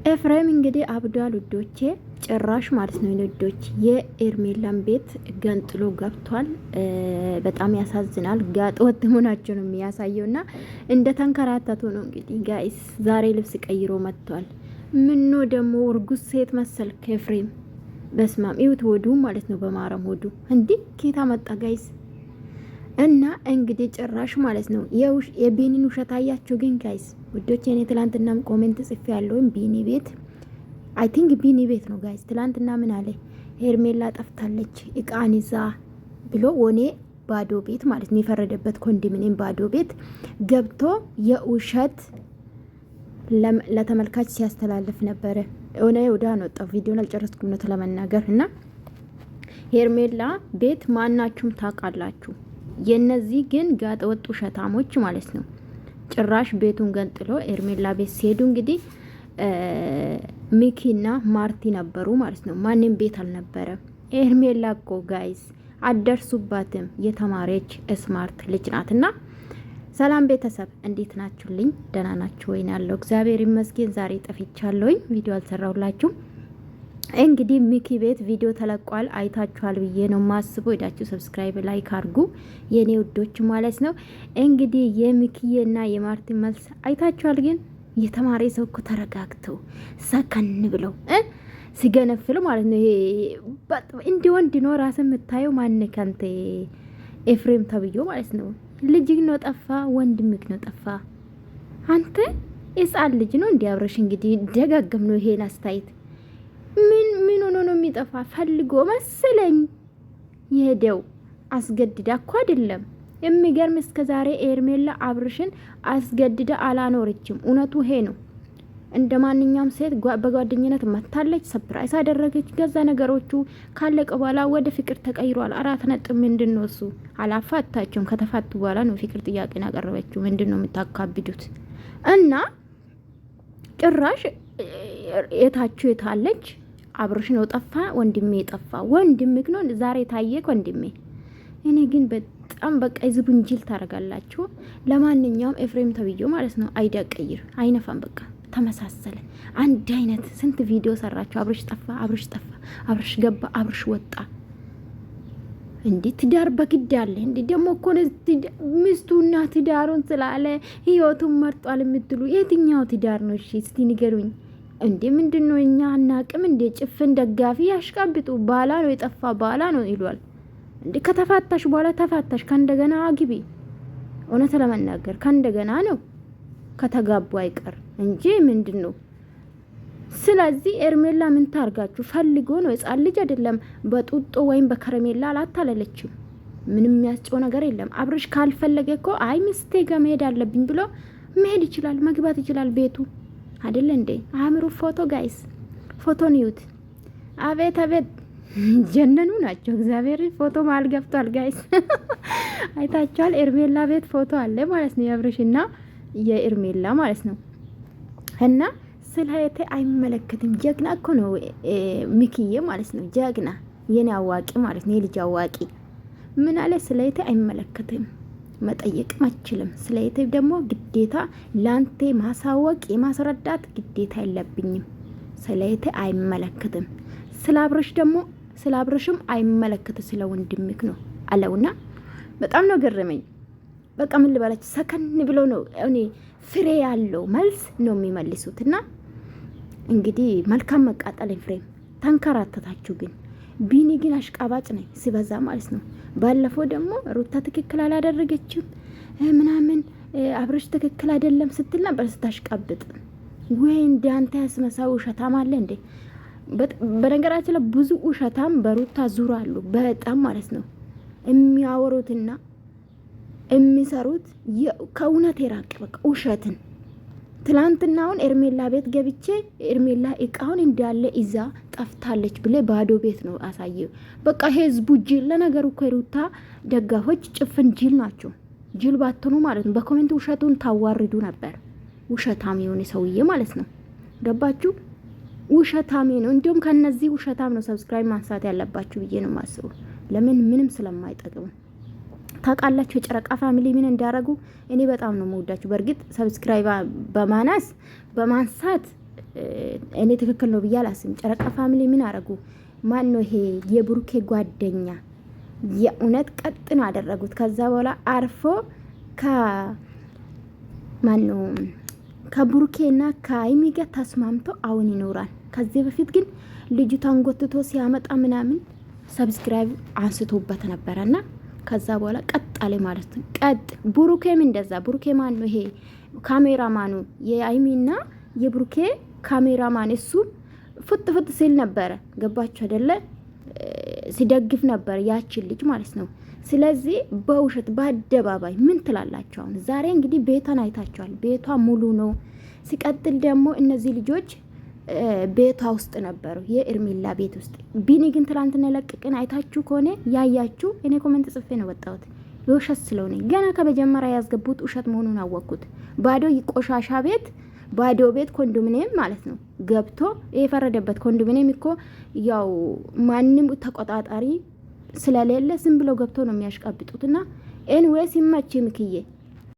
ኤፍሬም እንግዲህ አብዷል ውዶቼ፣ ጭራሽ ማለት ነው ውዶች፣ የኤርሜላን ቤት ገንጥሎ ገብቷል። በጣም ያሳዝናል። ጋጥ ወጥ መሆናቸው ነው የሚያሳየው። እና እንደ ተንከራተቱ ነው እንግዲህ guys። ዛሬ ልብስ ቀይሮ መጥቷል። ምኖ ደግሞ እርጉዝ ሴት መሰልክ ኤፍሬም። በስማም ይሁት ወዱ ማለት ነው በማረም ወዱ እንዲህ ኬታ መጣ guys። እና እንግዲህ ጭራሽ ማለት ነው የቢኒን ውሸት አያችሁ ግን guys ውዶች፣ እኔ ትላንትናም comment ጽፌ ያለውን ቢኒ ቤት፣ I think ቢኒ ቤት ነው guys። ትላንትና ምን አለ? ሄርሜላ ጠፍታለች እቃን ይዛ ብሎ ወኔ ባዶ ቤት ማለት ነው የፈረደበት ኮንዶሚኒየም ባዶ ቤት ገብቶ የውሸት ለተመልካች ሲያስተላልፍ ነበረ። እኔ ወዳ ነው ወጣው፣ ቪዲዮን አልጨረስኩም ነው ለመናገር። እና ሄርሜላ ቤት ማናችሁም ታውቃላችሁ። የነዚህ ግን ጋጠወጥ ውሸታሞች ማለት ነው። ጭራሽ ቤቱን ገንጥሎ ኤርሜላ ቤት ሲሄዱ እንግዲህ ሚኪና ማርቲ ነበሩ ማለት ነው። ማንም ቤት አልነበረም። ኤርሜላ እኮ guys አደርሱባትም የተማረች smart ልጅ ናትና። ሰላም ቤተሰብ እንዴት ናችሁልኝ? ደህና ናችሁ ወይ? ያለው እግዚአብሔር ይመስገን። ዛሬ ጠፍቻለሁኝ፣ ቪዲዮ አልሰራሁላችሁም። እንግዲህ ሚኪ ቤት ቪዲዮ ተለቋል፣ አይታችኋል ብዬ ነው ማስበው። ሄዳችሁ subscribe like አድርጉ የኔ ውዶች ማለት ነው። እንግዲህ የሚኪዬና የማርቲን መልስ አይታችኋል። ግን የተማረ ሰው እኮ ተረጋግተው ሰከን ብለው ሲገነፍሉ ማለት ነው። ይሄ እንዲ ወንድ ነው ራስ የምታየው ማን ከንተ ኤፍሬም ተብዮ ማለት ነው። ልጅ ነው ጠፋ፣ ወንድምክ ነው ጠፋ። አንተ ሕፃን ልጅ ነው እንዲያብረሽ እንግዲህ ደጋገም ነው ይሄን አስተያየት ምን ምን ሆኖ ነው የሚጠፋ? ፈልጎ መሰለኝ የሄደው፣ አስገድዳ እኮ አይደለም። የሚገርም እስከ ዛሬ ኤርሜላ አብርሽን አስገድዳ አላኖረችም። እውነቱ ይሄ ነው። እንደ ማንኛውም ሴት በጓደኝነት መታለች፣ surprise አደረገች። ገዛ ነገሮቹ ካለቀ በኋላ ወደ ፍቅር ተቀይሯል። 4 ነጥብ። ምንድን ነው እሱ? አላፋታቸውም። ከተፋቱ በኋላ ነው ፍቅር ጥያቄን ያቀረበችው። ምንድን ነው የምታካብዱት? እና ጭራሽ የታችሁ የታለች አብሮሽ ነው ጠፋ፣ ወንድሜ ጠፋ። ወንድምክ ነው ዛሬ ታየክ ወንድሜ። እኔ ግን በጣም በቃ ህዝቡን ጅል ታደርጋላችሁ። ለማንኛውም ኤፍሬም ተብዬው ማለት ነው አይዳ ቀይር አይነፋም። በቃ ተመሳሰለ፣ አንድ አይነት ስንት ቪዲዮ ሰራችሁ። አብሮሽ ጠፋ፣ አብሮሽ ጠፋ፣ አብሮሽ ገባ፣ አብሮሽ ወጣ። እንዴ ትዳር በግድ አለ እንዴ? ደግሞ እኮ ሚስቱና ትዳሩን ስላለ ህይወቱን መርጧል የምትሉ የትኛው ትዳር ነው? እሺ እስቲ ንገሩኝ። እንዴ ምንድን ነው? እኛ አናቅም እንዴ? ጭፍን ደጋፊ ያሽቃብጡ። ባላ ነው የጠፋ ባላ ነው ይሏል። እንዴ ከተፋታሽ በኋላ ተፋታሽ፣ ከእንደገና አግቢ። እውነት ለመናገር ከእንደገና ነው ከተጋቡ አይቀር እንጂ ምንድን ነው? ስለዚህ ኤርሜላ ምን ታርጋችሁ ፈልጎ ነው። ሕፃን ልጅ አይደለም። በጡጦ ወይም በከረሜላ አላታለለችም። ምንም የሚያስጨው ነገር የለም። አብርሽ ካልፈለገ እኮ አይ ሚስቴ ጋር መሄድ አለብኝ ብሎ መሄድ ይችላል፣ መግባት ይችላል ቤቱ አይደለ እንዴ? አእምሩ ፎቶ guys ፎቶን ይዩት። አቤት አቤት ጀነኑ ናቸው። እግዚአብሔር ፎቶ መሀል ገብቷል guys አይታችኋል። ኤርሜላ ቤት ፎቶ አለ ማለት ነው፣ የአብርሽና የኤርሜላ ማለት ነው። እና ስለ እህቴ አይመለከትም። ጀግና እኮ ነው ሚኪዬ ማለት ነው። ጀግና የኔ አዋቂ ማለት ነው፣ የልጅ አዋቂ ምን አለ? ስለ እህቴ አይመለከትም መጠየቅም አችልም። ስለ የቴብ ደግሞ ግዴታ ላንቴ ማሳወቅ የማስረዳት ግዴታ የለብኝም። ስለ የቴ አይመለከትም። ስለ አብረሽ ደግሞ ስለ አብረሽም አይመለከትም፣ ስለ ወንድምክ ነው አለውና በጣም ነው ገረመኝ። በቃ ምን ልበላችሁ፣ ሰከን ብሎ ነው እኔ ፍሬ ያለው መልስ ነው የሚመልሱት። እና እንግዲህ መልካም መቃጠል ፍሬም ተንከራተታችሁ ግን ቢኒ ግን አሽቃባጭ ነኝ ሲበዛ ማለት ነው። ባለፈው ደግሞ ሩታ ትክክል አላደረገችም ምናምን አብረሽ ትክክል አይደለም ስትል ነበር ስታሽቃብጥ። ወይ እንደ አንተ ያስመሳው ውሸታም አለ እንዴ? በነገራችን ላይ ብዙ ውሸታም በሩታ ዙር አሉ። በጣም ማለት ነው የሚያወሩትና የሚሰሩት ከእውነት የራቀ በቃ ውሸትን ትላንትናውን ኤርሜላ ቤት ገብቼ ኤርሜላ እቃውን እንዳለ ይዛ ጠፍታለች ብለ ባዶ ቤት ነው አሳየው። በቃ ህዝቡ ጅል። ለነገሩ እኮ የሩታ ደጋፎች ጭፍን ጅል ናቸው። ጅል ባትኑ ማለት ነው በ comment ውሸቱን ታዋርዱ ነበር። ውሸታም የሆነ ሰውዬ ማለት ነው። ገባችሁ? ውሸታሜ ነው። እንዲሁም ከነዚህ ውሸታም ነው subscribe ማንሳት ያለባችሁ ብዬ ነው የማስበው። ለምን ምንም ስለማይጠቅሙ ታውቃላችሁ። የጨረቃ family ምን እንዳረጉ እኔ በጣም ነው መወዳችሁ። በእርግጥ subscribe በማናስ በማንሳት እኔ ትክክል ነው ብዬ አላስብም። ጨረቃ family ምን አረጉ? ማን ነው ይሄ የብሩኬ ጓደኛ? የእውነት ቀጥ ነው አደረጉት። ከዛ በኋላ አርፎ ከማን ነው ከብሩኬና ከሀይሚ ጋር ተስማምቶ አሁን ይኖራል። ከዚህ በፊት ግን ልጅቷን ጎትቶ ሲያመጣ ምናምን subscribe አንስቶበት ነበረና ከዛ በኋላ ቀጥ አለ ማለት ነው። ቀጥ ብሩኬም እንደዛ። ብሩኬ ማን ነው ይሄ ካሜራማኑ? የሀይሚና የብሩኬ ካሜራማን እሱ ፍጥ ፍጥ ሲል ነበረ። ገባችሁ አይደለ? ሲደግፍ ነበር ያችን ልጅ ማለት ነው። ስለዚህ በውሸት በአደባባይ ምን ትላላችሁ? አሁን ዛሬ እንግዲህ ቤቷን አይታችኋል። ቤቷ ሙሉ ነው። ሲቀጥል ደግሞ እነዚህ ልጆች ቤቷ ውስጥ ነበሩ፣ የእርሜላ ቤት ውስጥ። ቢኒ ግን ትላንትና የለቀቅን አይታችሁ ከሆነ ያያችሁ፣ እኔ comment ጽፌ ነው ወጣሁት የውሸት ስለሆነ ገና ከመጀመሪያ ያስገቡት ውሸት መሆኑን አወቅኩት። ባዶ ቆሻሻ ቤት፣ ባዶ ቤት ኮንዶሚኒየም ማለት ነው። ገብቶ የፈረደበት ኮንዶሚኒየም እኮ ያው ማንም ተቆጣጣሪ ስለሌለ ዝም ብሎ ገብቶ ነው የሚያሽቃብጡት። እና anyways ይመች ምክዬ፣